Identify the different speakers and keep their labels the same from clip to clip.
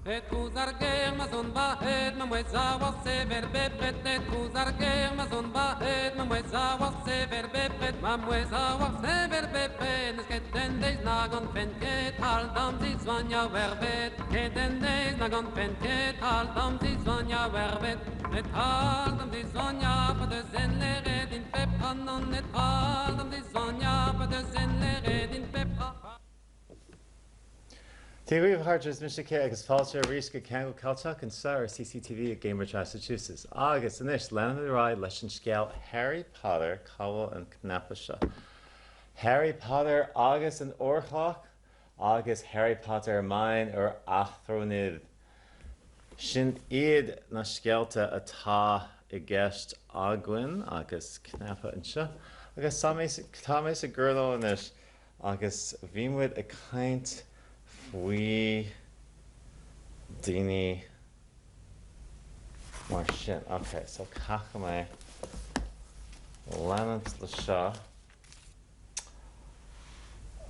Speaker 1: E trouz ar gêr ma 'z on bahet ma mouezh a oar sevel bepred E trouz ar gêr ma 'z on bahet ma mouezh a oar sevel bepred Ma mouezh a oar sevel bepred N'eus ket en deiz na gantfen ket Hal d'am zizoaniañ er bed Ket en deiz na gantfen ket Hal d'am zizoaniañ er bed Met hal d'am zizoaniañ pa deus en leret din pep tra Nann net hal d'am zizoaniañ pa deus en leret din pep tra
Speaker 2: Dia dhaoibh a chairde, is mise Kit agus fáilte arís go Ceangal Ceilteach anseo ar CCTV i gCambridge, Massachusetts. Agus anois, leanfaimid ar aghaidh leis an scéal Harry Potter, cá bhfuil an cnaipe seo? Harry Potter agus an Órchloch agus Harry Potter Maen yr Athronydd. Sin iad na scéalta atá i gceist againn agus cnaipe anseo. Agus tá mé tá mé sa gcoirnéal anois. Agus bhí muid ag caint faoi daoine mar sin. Ok, so caithfidh mé leanúint le seo.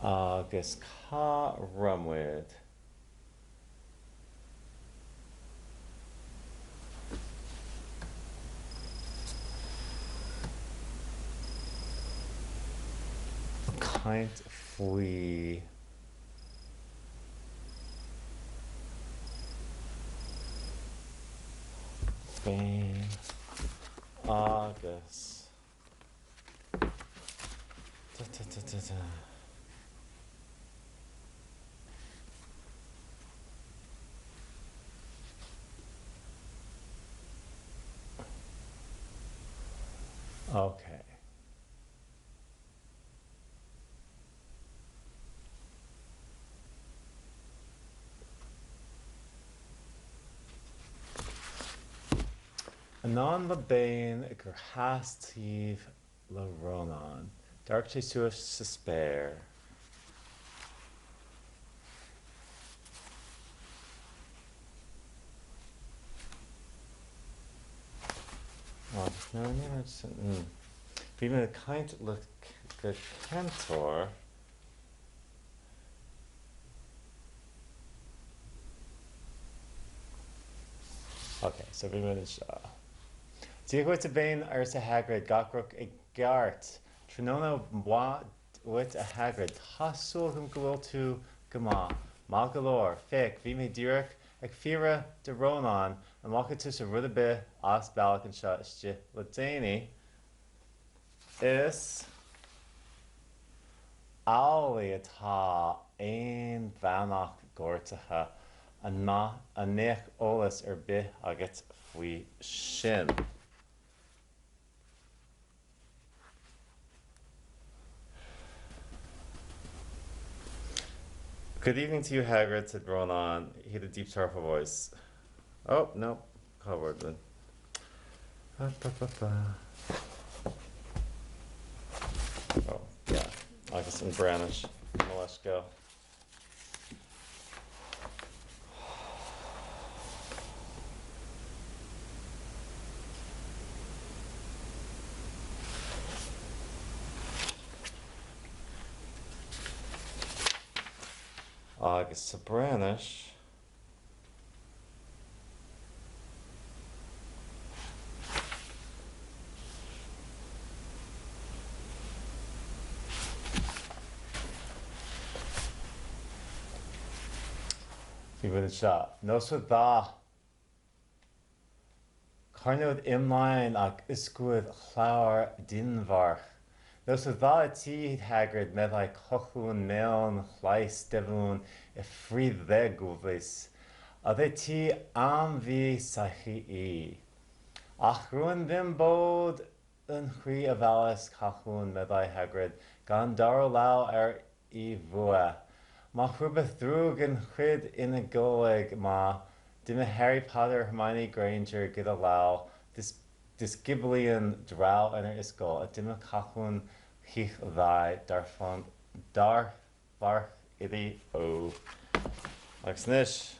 Speaker 2: Agus cá raibh muid? Caint faoi Bane agus. Da da da da da. Okay. Anonn le Bane gur sheas taobh le Rónán. D'amharc sé suas sa spéir. Agus no, ní raibh sin, mm. Bhí mé ag caint le cainteoir. Ok, so bhí muid anseo. Dia dhuit a Bhane, arsa Hagrid, gach rud i gceart. Tráthnóna mhaith dhuit a Hagrid, tá súil agam go bhfuil tú go maith. Maith go leor. Féach, bhí mé díreach ag fiafraí de Rónán an bhfaca tusa rud ar bith as bealach anseo istigh le déanaí. Is amhlaidh atá aon mhanach gortaithe, an mbeadh eolas ar bith agat faoi sin? Good evening to you, Hagrid, said Rónán. He had a deep, sorrowful voice. Oh, no, cá bhfuair duine? Ba, ba, ba, ba. Oh, yeah. Agus an Bhreatnais, mo leithscéal. Agus sa Bhreatnais. Bhí muid anseo. Noswaith dda. Carnwyd ymlaen ac ysgwyd llawr dinfarch. Noswaith dda i ti, Hagrid, meddai Colquhoun mewn llais defwn y ffriddegwfus. Oeddet ti am fi saethu i. Ach rwy'n ddim bod yn rhy ofalus, Colquhoun, meddai Hagrid, gan daro law ar i bhua. Má rhywbeth ddrwg yn rhyd yn y goleg 'ma, dyma Harry Potter Hermione Granger gyda law, disgyblion draw yn yr ysgol, a dyma Colquhoun chi'ch ddau, darpharch iddi o. Agus anois.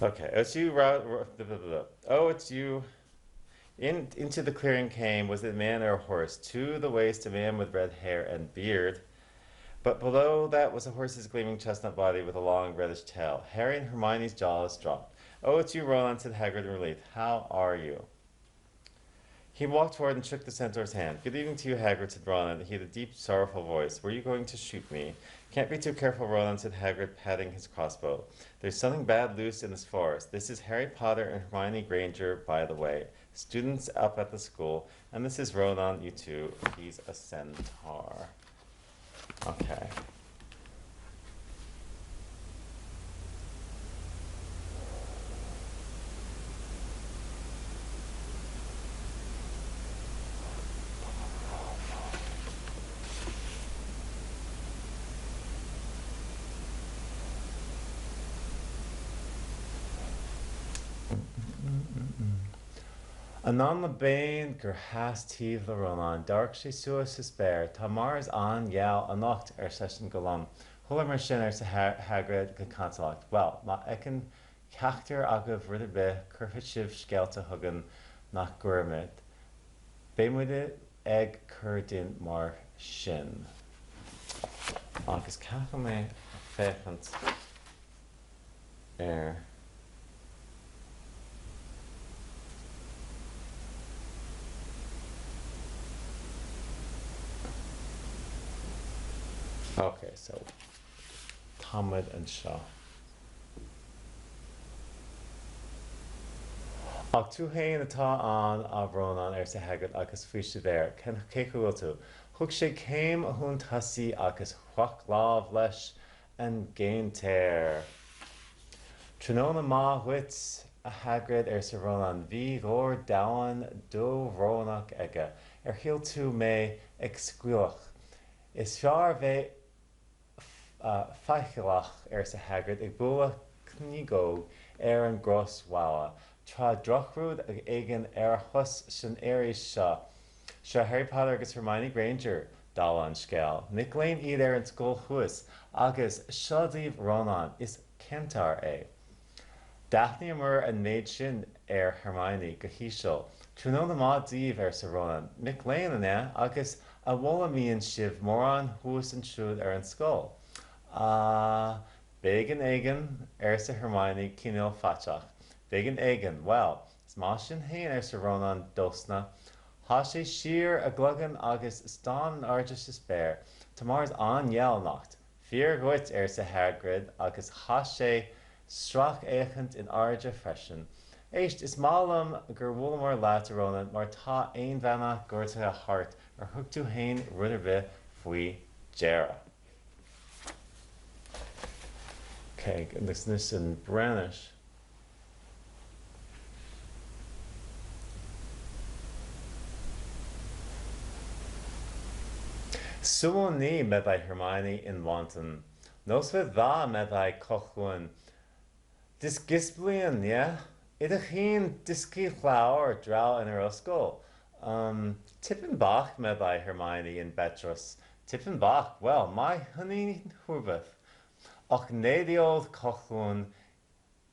Speaker 2: Okay, it's you, oh, it's you. In, into the clearing came, was it a man or a horse? To the waist, a man with red hair and beard. But below that was a horse's gleaming chestnut body with a long reddish tail. Harry and Hermione's jaws dropped. Oh, it's you, Ronan, said Hagrid in relief. How are you? He walked forward and shook the centaur's hand. Good evening to you, Hagrid, said Ronan. He had a deep, sorrowful voice. Were you going to shoot me? Can't be too careful, Ronan, said Hagrid, patting his crossbow. There's something bad loose in this forest. This is Harry Potter and Hermione Granger, by the way. Students up at the school. And this is Ronan, you two. He's a centaur. Okay. Anonn le Beinn gur sheas taobh le Rónán. D'amharc sé suas sa spéir. Tá Mars an-gheal anocht, ar seisean go lom. Chualamar sin, arsa Hagrid go cantalach. Bhuel, má fheiceann ceachtar agaibh rud ar bith, cuirfidh sibh scéalta chugainn, nach gcuirfimid? Beidh muide ag cur dinn mar sin. Agus caithfidh mé féachaint ar. Ok, so táimid anseo. Ach tú fhéin atá ann, a Rónáin, arsa Hagrid agus faoiseamh air. Cén chaoi a bhfuil tú? Thug sé céim chun tosaigh agus chroch lámh leis an gcéntaur. Tráthnóna maith dhuit, a Hagrid, arsa Rónán. Bhí glór domhain dobhrónach aige. Ar shíl tú mé ag scaoileadh? Is fearr bheith faichilleach, arsa Hagrid, ag bualadh cniogóg ar an gcrosbhalla. Tá drochrud éigin ar a chos san iris seo. Seo Harry Potter agus Hermione Granger, dála an scéil. Mic léinn iad ar an scoil thuas. Agus seo daoibh Rónán. Is centaur é. D'aithníomar an méid sin, ar Hermione go híseal. Tráthnóna maith daoibh, arsa Rónán. Mic léinn, an ea? Agus a bhfoghlaimíonn sibh mórán thuas ansiúd ar an scoil? Ah, beagán éigin, arsa Hermione cineál faiteach. Beagán éigin. Bhuel, is maith sin fhéin, arsa Rónán dósan. Sháigh sé siar a gcloigeann agus stán in airde sa spéir. Tá Mars an-gheal anocht. Fíor dhuit, arsa Hagrid agus chaith sé sracfhéachaint in airde freisin. Éist, is maith liom gur bhuaileamar leat, a Rónáin, mar tá aonbheannach gortaithe thart, ar thug tú fhéin rud ar bith faoi deara? Ok, agus anois an Breatnais. Suaimhní, meddai Hermione yn wanton. Noswaith dda, meddai Colchwyn. Disgyblion, ie? Ydych chi'n dysgu llawer draw yn yr ysgol? Umm, tipyn bach, meddai Hermione yn betrus. Tipyn bach, wel, mae hynny'n rhywbeth. Ochneidiodd Colchwyn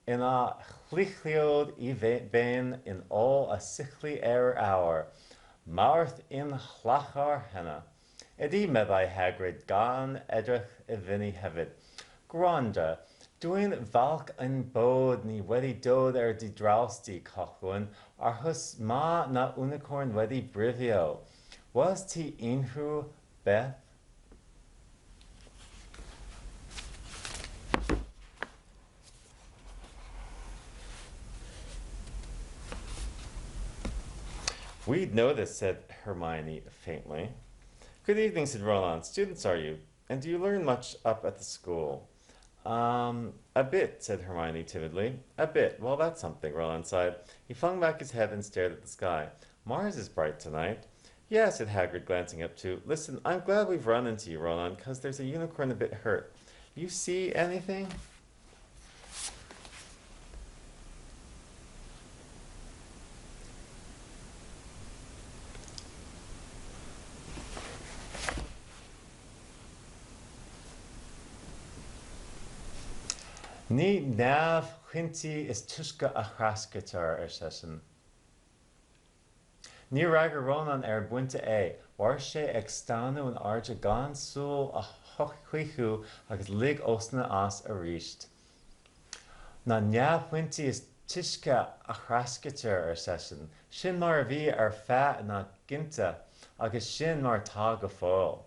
Speaker 2: Yna chluchliodd i ben yn ôl a sichli ar yr awr. Mawrth yn llachar heno. Ydy, meddai Hagrid gan edrych i fyny hefyd. Gwranda, dwi'n falch ein bod ni wedi dod ar dy draws di, Colchwyn, achos ma' 'na unicorn wedi brifio. Welest ti unrhyw beth? We'd know this, said Hermione faintly. Good evening, said Roland. Students are you? And do you learn much up at the school? Um, a bit, said Hermione timidly. A bit. Well, that's something, Roland sighed. He flung back his head and stared at the sky. Mars is bright tonight. Yeah, said Hagrid, glancing up too. Listen, I'm glad we've run into you, Roland, 'cause there's a unicorn a bit hurt. You see anything? Ní neamhchinntí is túisce a threascraítear, ar seisean. Níor fhreagair Rónán ar an bpointe é. Mhair sé ag stánadh in airde gan súil a chaochadh agus lig osna as arís. Na neamhphointí is túisce a threascairtear, ar seisean. Sin mar a bhí ar feadh na gcianta agus sin mar atá go fóill.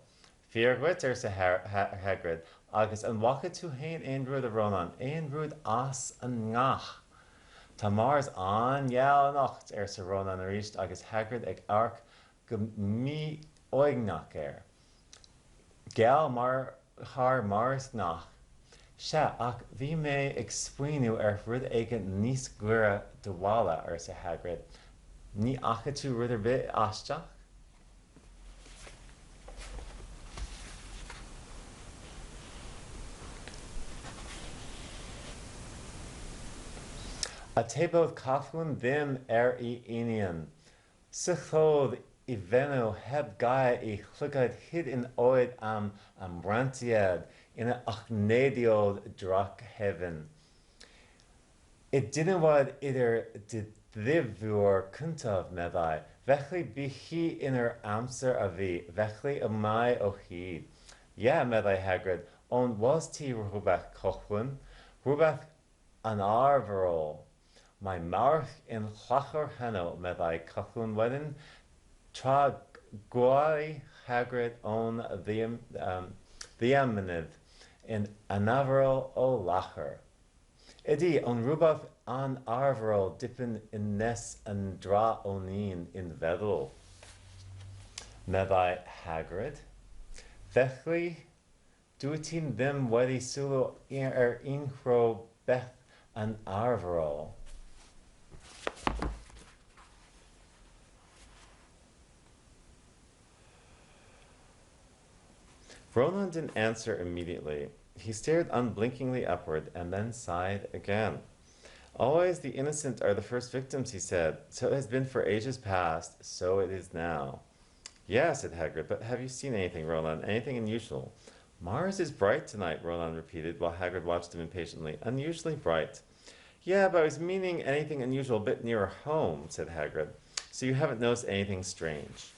Speaker 2: Fíor dhuit, arsa Hagrid, agus an bhfaca tú fhéin aon rud, a Rónáin, aon rud as an ngnách? Tá Mars an-gheal anocht, arsa Rónán arís agus Hagrid ag amharc go mífhoighneach air. Geal mar thar mar is gnách. Sea, ach bhí mé ag smaoineamh ar rud éigin níos gaire do bhaile, arsa Hagrid. Ní fhaca tú rud ar bith aisteach? Atebodd Colchwn ddim ar ei inion. Syllodd i fenyw heb gau ei llygaid hyd yn oed am amrantiad ina ochneidiodd drachefn. Y diniwad idir dy ddifwyr cyntaf, meddai, felly bu hi yn yr amser a fu, felly y mae o hyd. Ie, meddai Hagrid, ond welst ti rhywbeth, Colchwn? Rhywbeth anarferol. Mae Mawrth yn llachar heno, meddai Colchwn wedyn, tra gwaeai Hagrid o'n ddiamynedd yn anarferol o lachar. Ydy, ond rhywbeth anarferol dipyn yn nes yn dra o'n i'n yn feddwl, meddai Hagrid. Felly, dwyt ti ddim wedi sylw ar unrhyw beth anarferol? Rónán didn't answer immediately. He stared unblinkingly upward and then sighed again. Always the innocent are the first victims, he said. So it has been for ages past, so it is now. Yeah, said Hagrid, but have you seen anything, Rónán? Anything unusual? Mars is bright tonight, Rónán repeated, while Hagrid watched him impatiently. Unusually bright. Yeah, but I was meaning anything unusual a bit nearer home, said Hagrid. So you haven't noticed anything strange.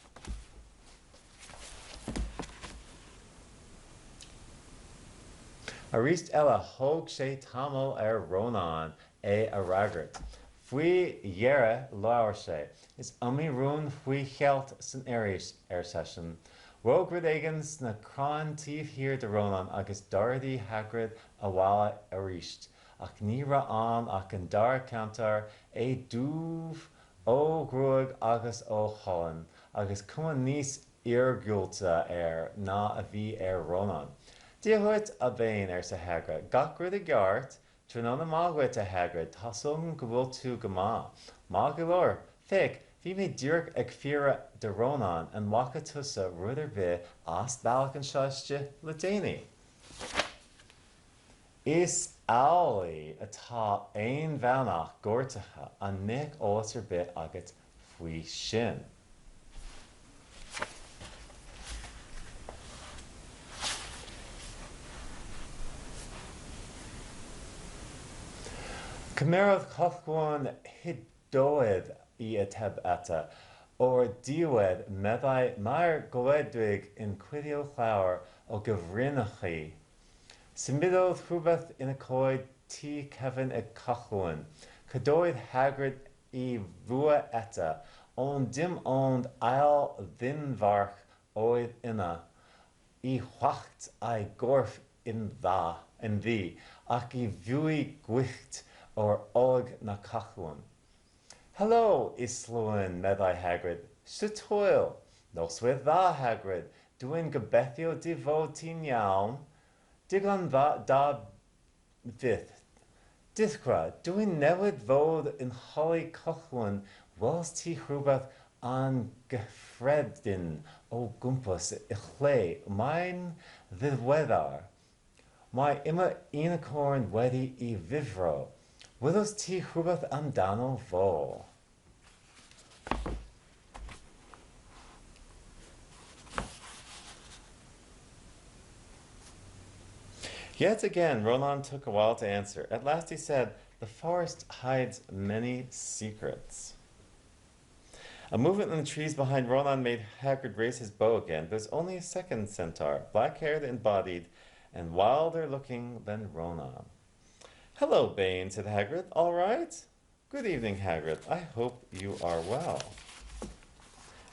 Speaker 2: Arís eile thóg sé tamall ar Rónán é a fhreagairt. Faoi dheireadh labhair sé. Is iomaí rún faoi cheilt san fhoraois, ar seisean. Rug rud éigin sna crainn taobh thiar de Rónán agus d'ardaigh Hagrid a mhala arís, ach ní raibh ann ach an dara ceantóir, é dubh ó ghruaig agus ó cholainn, agus cuma níos iargúlta air ná a bhí ar Rónán. Dia dhuit, a Bhéin, arsa Hagrid. Gach rud i gceart? Tráthnóna maith dhuit, a Hagrid. Tá súil agam go bhfuil tú go maith. Maith go leor. Féach, bhí mé díreach ag fiafraí de Rónán an bhfaca tusa rud ar bith as bealach anseo istigh le déanaí. Is amhlaidh atá aonbheannach gortaithe, an mbeadh eolas ar bith agat faoi sin? Cymerodd Colchwn hydoedd i ateb eto, O'r diwedd, meddai, mae'r goedwig yn cuddio llawer o gyfrinachau. Symudodd rhywbeth yn y coed tu cefn y cychwyn. Cododd Hagrid ei fwa eto, ond dim ond ail ddynfarch oedd yno, ei wallt a'i gorff yn dda, yn ddu, ac yn fwy gwyllt o'r olwg na Colchwn. Helo, Islwyn, meddai Hagrid. Sut hwyl? Noswaith dda, Hagrid. Dw i'n gobeithio dy fod ti'n iawn. Digon dda, da fyth. Dithgra, dw i newydd fod yn holi Colchwn welst ti rhywbeth anghyffredin o gwmpas y lle 'ma'n ddiweddar? Mae yma unicorn wedi i ddifro. Wyddost ti rhywbeth amdano fo? Yet again, Rónán took a while to answer. At last he said, The forest hides many secrets. A movement in the trees behind Ronan made Hagrid raise his bow again, but it was only a second centaur, black-haired and bodied, and wilder looking than Ronan. Hello, Bane, said Hagrid. All right? Good evening, Hagrid. I hope you are well.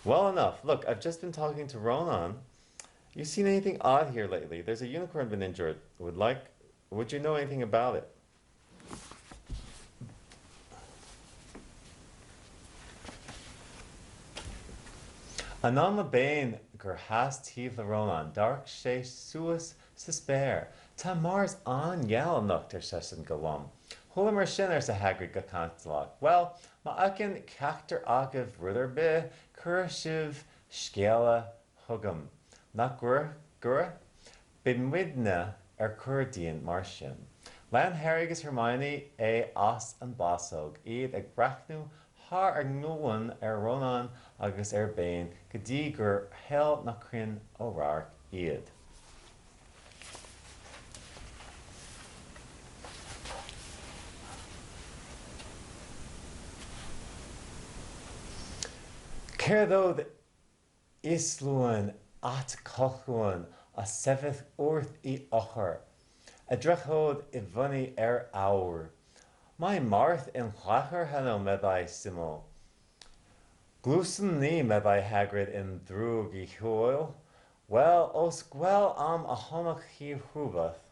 Speaker 2: Well enough. Look, I've just been talking to Ronan. You seen anything odd here lately? There's a unicorn been injured. Would like would you know anything about it? Anonn le Bane gur sheas taobh le Rónán, d'amharc sé suas sa spéir. Tá Mars an-gheal anocht, ar seisean go lom. Chualamar sin, arsa Hagrid go cantalach. Bhuel, má fheiceann ceachtar agaibh rud ar bith, cuireadh sibh scéala chugam. Nach gcuirfidh? Beidh muidne ar cur dínn mar sin. Lean Harry agus Hermione é as an bplásóg, iad ag breathnú thar a nglúin ar Rónán agus ar Bane go dtí gur shail na crainn ó radharc iad. Céard iod Islwyn at Colchúin a sefyll wrth ei ochr, Edrychodd i fyny ar awyr. Mae Mawrth yn llachar heno, meddai syml. Glywson ni, meddai Hagrid yn ddrwg ei hwyl. Wel, os gwel am ohonoch chi rhywbeth,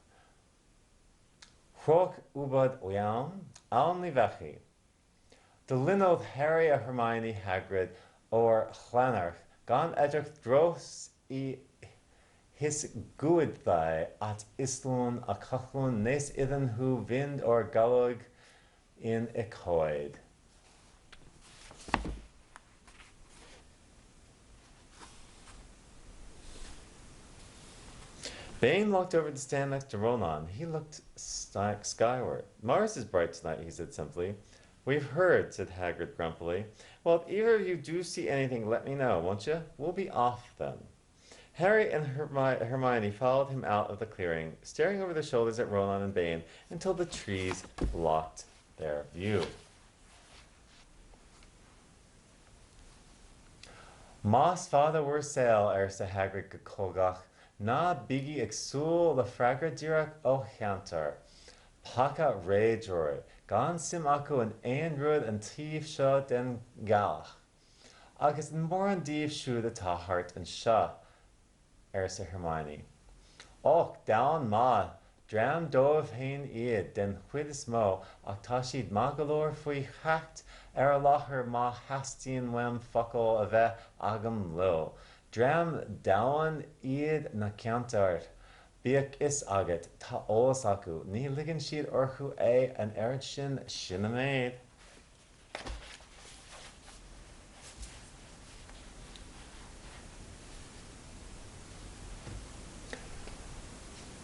Speaker 2: rhowch wybod iawn, awn ni felly. Dilynodd Harry a Hermione Hagrid o'r llannerch, gan edrych dros eu hysgwyddau at Islwyn a Cochlwn nes iddyn nhw fynd o'r golwg yn y coed. Bane walked over to stand next to Ronan. He looked skyward. Mars is bright tonight, he said simply. We've heard, said Hagrid grumpily. Well, if either of you do see anything, let me know, won't you? We'll be off then. Harry and Hermi Hermione followed him out of the clearing, staring over their shoulders at Ronan and Bane until the trees blocked their view. Más fada bhur saol, arsa Hagrid go colgach, ná bígí ag súil le freagra díreach ó chiontóir. Paca réadóirí, gan suim acu in aon rud an taobh seo den ghealach. Agus in mórán díobh siúd atá thart anseo. arsa Hermione. Och, domhan maith, dream dóibh féin iad, den chuid is mó, ach tá siad maith go leor faoi theacht ar an láthair má theastaíonn uaim focal a bheith agam leo. Dream domhain iad na ciontóirí, bíodh fhios agat, tá eolas acu, ní ligeann siad orthu é an oiread sin, sin an méid.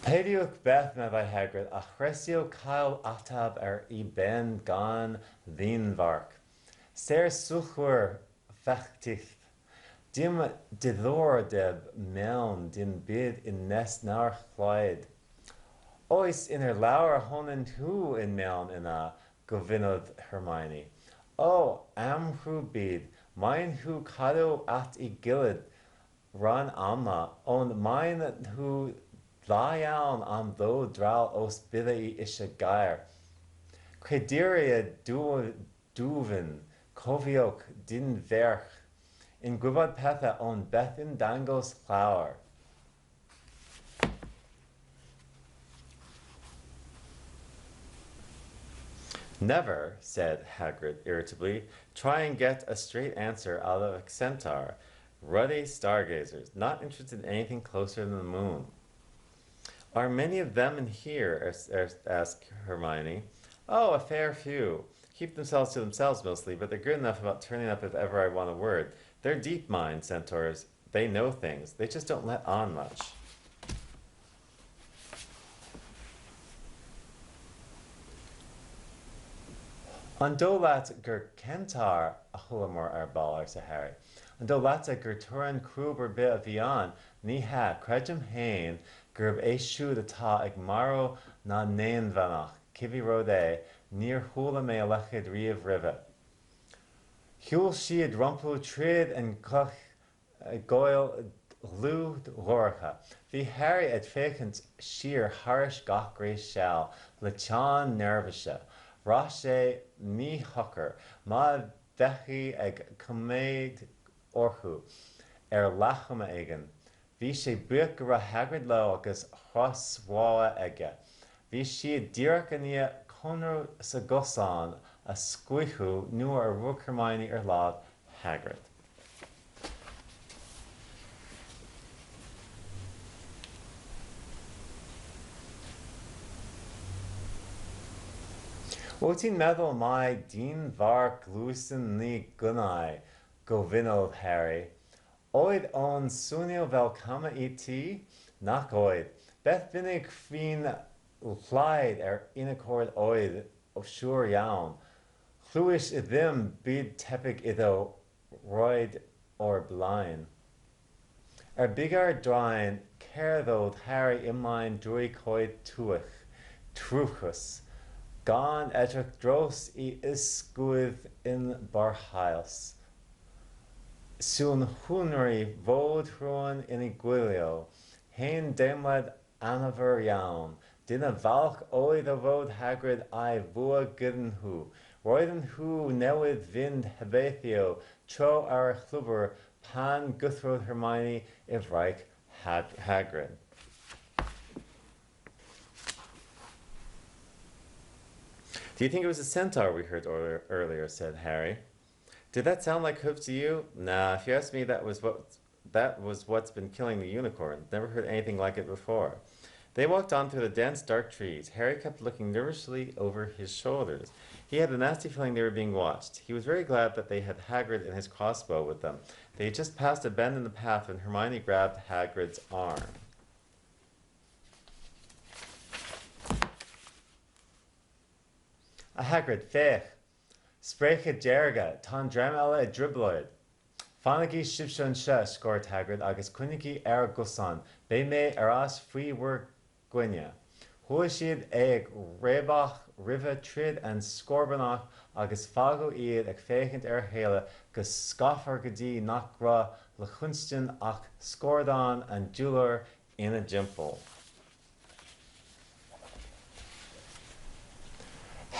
Speaker 2: Peidiwch beth, meddai Hagrid, a chresiodd cael ateb ar ei ben gan ddynfarch. Ser sychwr fechtif. Dim diddordeb mewn dim byd yn nes na'r chlyd. Oes unrhyw lawer ohonyn nhw yn mewn yna, gofynnodd Hermione. O, amrhyw byd, maen nhw cadw at ei gilydd ran ama, ond maen nhw dda iawn am ddod draw os bydda i eisiau gair. Creaduriaid dwfn, cofiwch, dyn-ferch, yn gwybod pethau ond beth yn dangos llawer. Never, said Hagrid irritably, try and get a straight answer out of a centaur. Ruddy stargazers, not interested in anything closer than the moon. Are many of them in here? asked Hermione. Oh, a fair few. Keep themselves to themselves mostly, but they're good enough about turning up if ever I want a word. They're deep mind, centaurs. They know things. They just don't let on much. An dóigh leat gur centaur a chualamar ar ball, arsa Harry. An dóigh leatsa gur torann crúb ar bith a bhí ann? Ní hea, creidim féin gurb é siúd atá ag marú na n-aonbheannach, cibé rud é, níor chuala mé a leithéid riamh roimhe. Shiúil siad rompu tríd an gcoill dhlúth dhorcha. Bhí Harry ag féachaint siar thairis gach re seal le teann neirbhíse. Bhraith sé míshocair, mar a bheifí ag coimeád orthu ar leathchuma éigin. Bhí sé buíoch go raibh Hagrid leo agus a chrosbhogha aige. Bhí siad díreach i ndiaidh cónra sa gcosán a sroicheadh nuair a rug Hermione ar lámh Hagrid. Wyt ti'n meddwl mai dyn fawr glywson ni gynnau? gofynnodd Harry. Oedd o'n swnio fel cama i ti? Nac oedd. Beth bynnag faoin llaid ar unicorn oedd o siŵr iawn. Chlywais i ddim byd tebyg iddo 'rioed o'r blaen. Ar bigau'r drain, cerddodd Harry ymlaen drwy coed tywyll, trwchus, gan edrych dros ei ysgwydd yn barhaus. Sŵn hwnri fod rhywun yn ei gwylio, hen deimlad anafar iawn. Duine falch oedd o fod Hagrid a'i fwa gyda nhw. Roedden nhw newydd fynd heibio tro ar y llwybr pan guthrodd Hermione i fraich Hagrid. Do you think it was a centaur we heard earlier, said Harry. Did that sound like hooves to you? Nah, if you ask me, that was what that was what's been killing the unicorn. Never heard anything like it before. They walked on through the dense, dark trees. Harry kept looking nervously over his shoulders. He had the nasty feeling they were being watched. He was very glad that they had Hagrid and his crossbow with them. They had just passed a bend in the path when Hermione grabbed Hagrid's arm. A Hagrid, féach! Spréacha dearga, tá an dream eile i dtrioblóid! Fanaigí sibhse anseo, a scairt Hagrid, agus coinnígí ar an gcosán, beidh mé ar ais faoi bhur gcoinne. Chuala siad é ag réabadh roimhe tríd an scornach agus fágadh iad ag féachaint ar a chéile go scáfar go dtí nach raibh le cluinstin ach scordán an dúlair ina dtimpeall.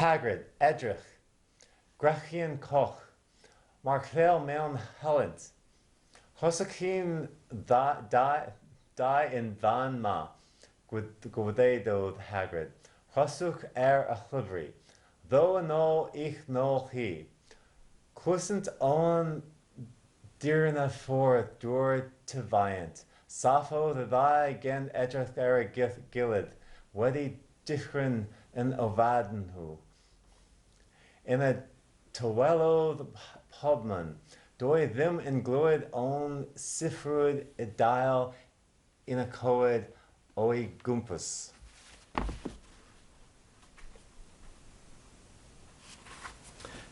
Speaker 2: Hagrid, edrych! Gwreichion coch, Mae'r llew mewn helynt. Rhoswch chi'n dau yn fan 'ma, gwaeddodd Hagrid. Rhoswch ar y llwybr. Ddo yn ôl i'ch nôl chi. Clywsant o'n deireadh na ffordd drwy'r tyfiant. Safodd y ddau gan edrych ar ei gilydd, wedi dychryn yn ofnadwy. Yna tawelodd pobman. Doedd ddim yn glywed ond siffrwd y dail yn y coed o'i gwmpas.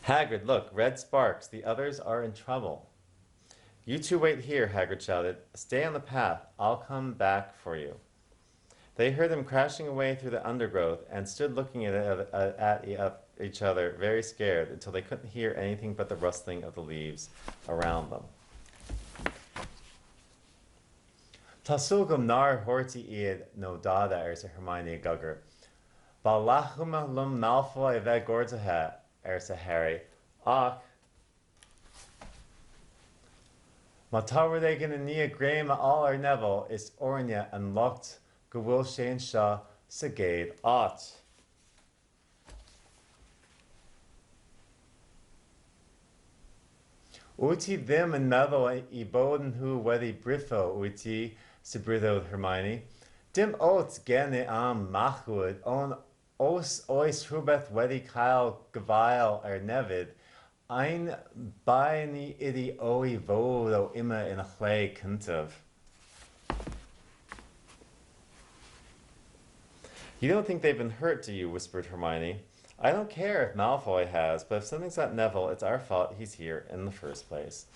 Speaker 2: Hagrid, look, red sparks, the others are in trouble. You two wait here, Hagrid shouted. Stay on the path. I'll come back for you. They heard them crashing away through the undergrowth and stood looking at, at, at each other, very scared, until they couldn't hear anything but the rustling of the leaves around them. Tá súil agam nár gortaíodh iad nó dada arsa Hermione i gcogar. Ba leathchuma liom Malfoy a bheith gortaithe, arsa Harry, ach má tá rud éigin i ndiaidh greim a fháil ar Neville, is orainne an locht go bhfuil sé anseo sa gcéad áit. Wyt ti ddim yn meddwl eu bod nhw wedi brifo, wyt ti? sibrydodd Hermione. Dim ots gen i am machwyd, ond os oes rhywbeth wedi cael gafael ar Neville, ein bai ni ydy o'i fod o yma yn y lle cyntaf. You don't think they've been hurt, do you? whispered Hermione. I don't care if Malfoy has, but if something's got Neville, it's our fault he's here in the first place.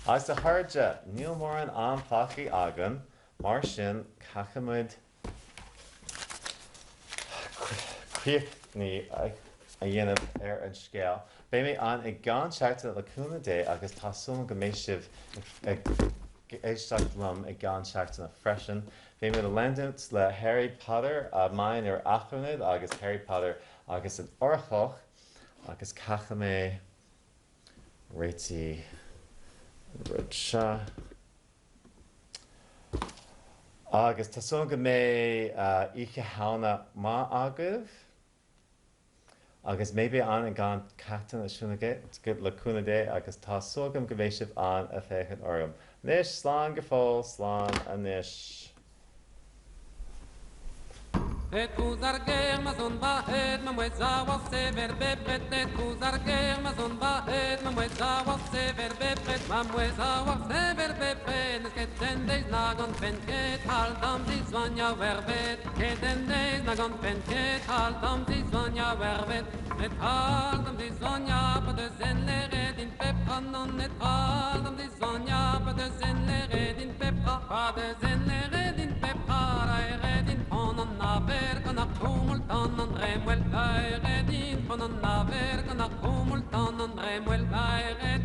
Speaker 2: Agus a chairde, níl mórán am fágtha againn, mar sin caithfimid críochnú. a dhéanamh ar an scéal. Beidh mé ann i gceann seachtaine le cúnamh Dé agus tá súil agam go mbeidh sibh ag éisteacht liom i gceann seachtaine freisin. Beidh mé ag leanúint le Harry Potter, Mine yr Athronydd agus Harry Potter agus an Órchloch agus caithfidh mé réitigh an rud seo. Agus tá súil agam go mbeidh Oíche Shamhna maith agaibh. Agus mé beidh ann i gceann seachtaine le cúnamh Dé agus tá súil agam go mbeidh sibh ann a féachaint orm. Anois, slán go fóill, slán anois.
Speaker 1: E trouz ar gêr ma 'z on war-hed, ma mouezh a oar sevel bepred. E trouz ar gêr ma 'z on war-hed, ma mouezh a oar sevel bepred. Ma mouezh a oar sevel bepred. N'eus ket en deiz na gantfen ket hal d'am dizoaniañ er bed. Ket en deiz na gantfen ket hal d'am dizoaniañ er bed. Met hal d'am dizoaniañ pa deus en leret din pep tra. Nann, met hal d'am dizoaniañ pa deus en leret din pep tra. Pa deus en leret din pep tra, laeret din pont an avel gant ar c'houmoul tan an dremmwel. Laeret din pont an avel gant ar c'houmoul tan an dremmwel. Laeret